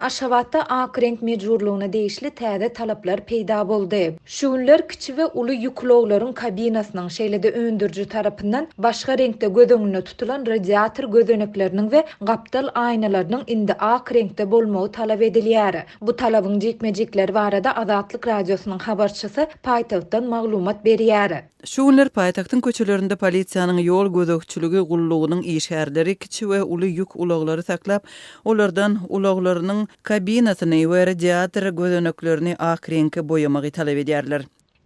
Aşgabatda ak reňk mejburlygyna degişli täze talaplar peýda boldy. Şu günler kiçi we uly ýük ulaglaryň kabinasynyň, şeýle-de öndüriji tarapyndan başga reňkde göz öňünde tutulan radiator gözenekleriniň we gapdal aýnalarynyň indi ak reňkde bolmagy talap edilýär. Bu talabyň jikme-jikleri barada Azatlyk Radiosynyň habarçysy paýtagtdan maglumat berýär. Şu günler paýtagtyň köçelerinde polisiýanyň ýol gözegçiligi gullugynyň işgärleri kiçi we uly ýük ulaglary saklap, olardan ulaglarynyň kabinasyny we radiator gözeneklerini ak reňke boýamagy talap edýärler.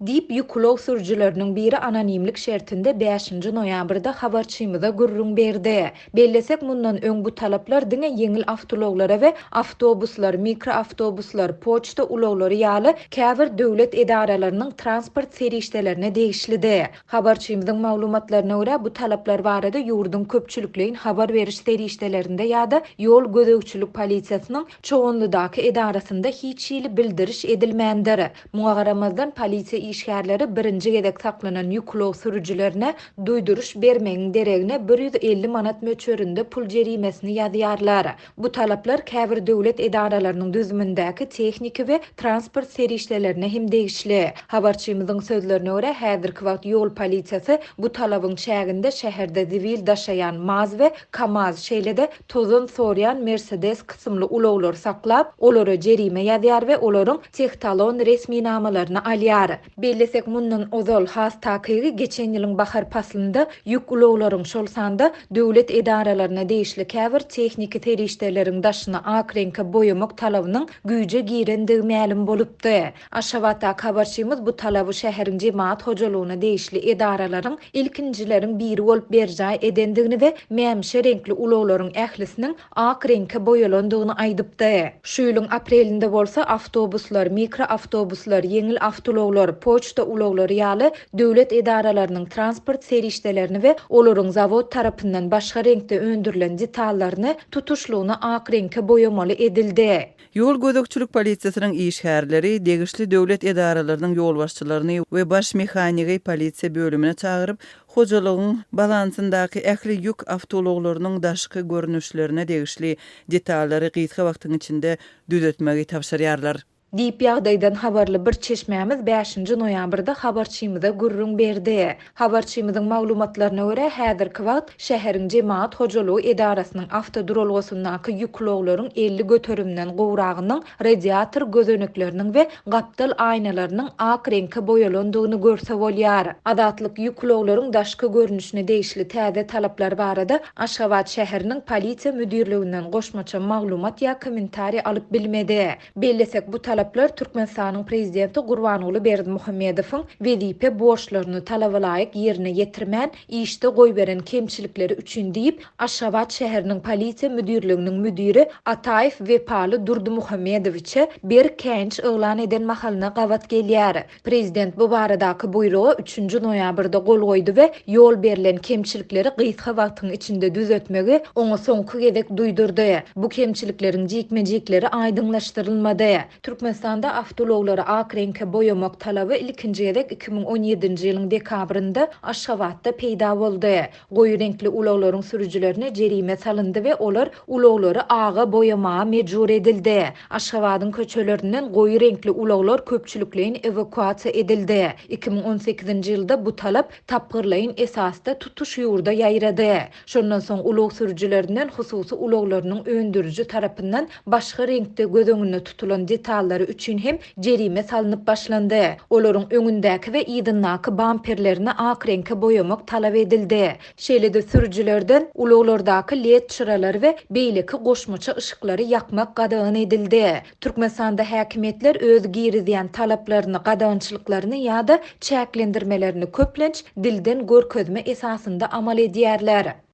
Diýip, ýük ulag sürüjileriniň biri anonimlik şertinde bäşinji noýabrda habarçymyza gürrüň berdi. Bellesek, mundan öň bu talaplar diňe ýeňil awtoulaglara we awtobuslar, mikroawtobuslar, poçta ulaglary ýaly käbir döwlet edaralarynyň transport serişdelerine degişlidi. Habarçymyzyň maglumatlaryna görä, bu talaplar barada ýurduň köpçülikleýin habar beriş serişdelerinde ýa-da ýol gözegçilik polisiýasynyň Çoganlydaky edarasynda hiç hili bildiriş edilmändir. Muňa garamazdan, polisiýa işgärleri birinji gezek saklanan ýük ulag sürüjilerine duýduryş bermegiň deregine 150 manat möçberinde pul jerimesini ýazýarlar. Bu talaplar käbir döwlet edaralarynyň düzümindäki tehniki we transport serişdelerine hem degişli. Habarçymyzyň sözlerine görä, häzirki wagt ýol polisiýasy bu talabyň çäginde şäherde zibil daşaýan maz we kamaz, şeýle-de tozan sorýan Mersedes kysymly ulaglary saklap, olara jerime ýazýar we olaryň tehtalon resminamalaryny alýar. Bellesek, mundan ozal, has takygy, geçen ýylyň bahar paslynda ýük ulaglaryň, şol sanda döwlet edaralaryna degişli käbir tehniki serişdeleriň daşyny ak reňke boýamak talabynyň güýje girendigi mälim bolupdy. Aşgabatdaky habarçymyz bu talaby şäheriň jemagat hojalygyna degişli edaralaryň ilkinjileriň biri bolup berjaý edendigini we mämişi reňkli ulaglaryň ählisiniň ak reňke boýalandygyny aýdypdy. Şu ýylyň aprelinde bolsa awtobuslar, mikroawtobuslar, ýeňil awtoulaglar, poçta ulaglary ýaly döwlet edaralarynyň transport serişdelerini we olaryň zawod tarapyndan başga reňkde öndürilen detallaryny tutuşlygyna ak reňke boýamaly edildi. Ýol gözegçilik polisiýasynyň işgärleri degişli döwlet edaralarynyň ýolbaşçylaryny we baş mehanigi polisiýa bölümine çagyryp, hojalygyň balansyndaky ähli ýük awtoulaglarynyň daşky görnüşlerine degişli detallary gysga wagtyň içinde düzetmegi tabşyrýarlar. Diýip, ýagdaýdan habarly bir çeşmämiz bäşinji noýabrda habarçymyza gürrüň berdi. Habarçymyzyň maglumatlaryna görä, häzirki wagt şäheriň jemagat hojalygy edarasynyň awtoduralgasyndaky ýük ulaglaryň 50 göterimden gowragynyň radiator gözenekleriniň we gapdal aýnalarynyň ak reňke boýalandygyny görse bolýar. Azatlyk ýük ulaglaryň daşky görnüşine degişli täze talaplar barada Aşgabat şäheriniň Polisiýa müdirliginden goşmaça maglumat ýa kommentariý alyp bilmedi. Bellesek, bu talaplar Türkmenistanyň Prezidenti Gurbanguly Berdimuhamedowyň wezipe borçlaryny talabalaýyk ýerine ýetirmän, işde goýberen kemçilikleri üçin diýip, Aşgabat şäheriniň Polisiýa müdirliginiň müdiri Ataýew Wepaly Durdymuhamedowiçe berk käýinç yglan eden mahalyna gabat gelýär. Prezident bu baradaky buýruga üçünji noýabrda gol goýdy we ýol berlen kemçilikleri gysga wagtyň içinde düzetmegi oňa soňky gezek duýdurdy. Bu kemçilikleriň jikme-jikleri aýdyňlaşdyrylmady. Türkmenistanda awtoulaglary ak reňke boýamak talaby ilkinji gezek 2017-nji ýylyň dekabrynda Aşgabatda peýda boldy. Goýy reňkli ulaglaryň sürüjilerine jerime salyndy we olar ulaglary aga boýamaga mejbur edildi. Aşgabadyň köçelerinden goýy reňkli ulaglar köpçülikleýin ewakuasiýa edildi. 2018-nji ýylda bu talap tapgyrlaýyn esasda tutuş ýurda ýaýrady. Şondan soň ulag sürüjilerinden hususy ulaglarynyň öndüriji tarapyndan başga reňkde göz öňünde tutulan detallary üçin hem jerime salnyp başlandy. Olaryň öňündäki we yzyndaky bamperlerini ak reňke boýamak talap edildi. Şeýle-de sürüjilerden ulaglardaky led çyralary we beýleki goşmaça yşyklary ýakmak gadagan edildi. Türkmenistanda häkimiýetler öz girizýän talaplaryny, gadagançylyklaryny ýa-da çäklendirmelerini köplenç dilden görkezme esasynda amal edýärler.